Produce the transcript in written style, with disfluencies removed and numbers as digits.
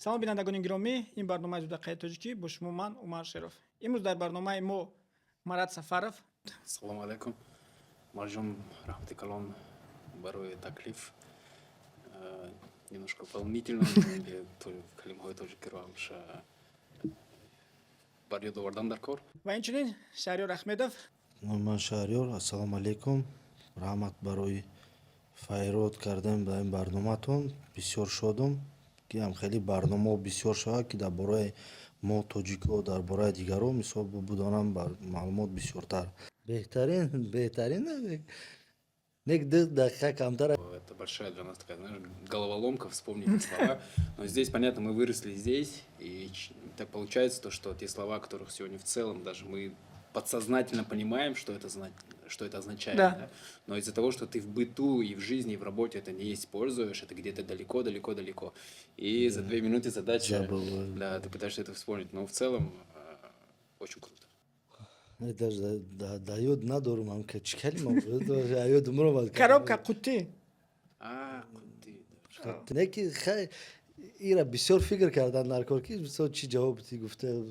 Салом, бинандагони гиромӣ, ин барномаи «Дудақиқаи тоҷикӣ», бо шумо ман, Умар Шеров. Имрӯз дар барномаи мо Марат Сафаров. Салому алайкум, Умарҷон, раҳмати калон барои таклиф. Немножко волнительно, калимаҳои тоҷикиро ҳамеша бар ёд овардан дар кор. Ва инчунин Шаҳриёр Ахмедов. Ман Шаҳриёр, ассалому алайкум, раҳмат барои фарёд кардан ба ин барномаатон. Бисёр шодам, ки ҳам хеле барномаҳо бисёр шавад, ки дар бораи мо, тоҷикҳо, дар бораи дигарҳо, мисол, будонам бар маълумот бисёртар. Беҳтарин, беҳтарин, нек 2 дақиқа камтар. Это большая для нас такая, знаешь, головоломка — вспомнить эти слова. Но здесь, понятно, мы выросли здесь, и так получается то, что те слова, которых сегодня в целом даже мы подсознательно понимаем, что это означает, да? Но из-за того, что ты в быту и в жизни, и в работе это не используешь, это где-то далеко-далеко-далеко. И за 2 минуты задача, Забыл. Да, ты пытаешься это вспомнить. Но в целом очень круто. Даже да ёд надорум, ам чӣ калима ёдум ромад. Коробка, қуттӣ. А, ты, да. Не ки хай, ира бисёр фикр кардан дар кор, ки мисол чӣ ҷавоб ти гуфта.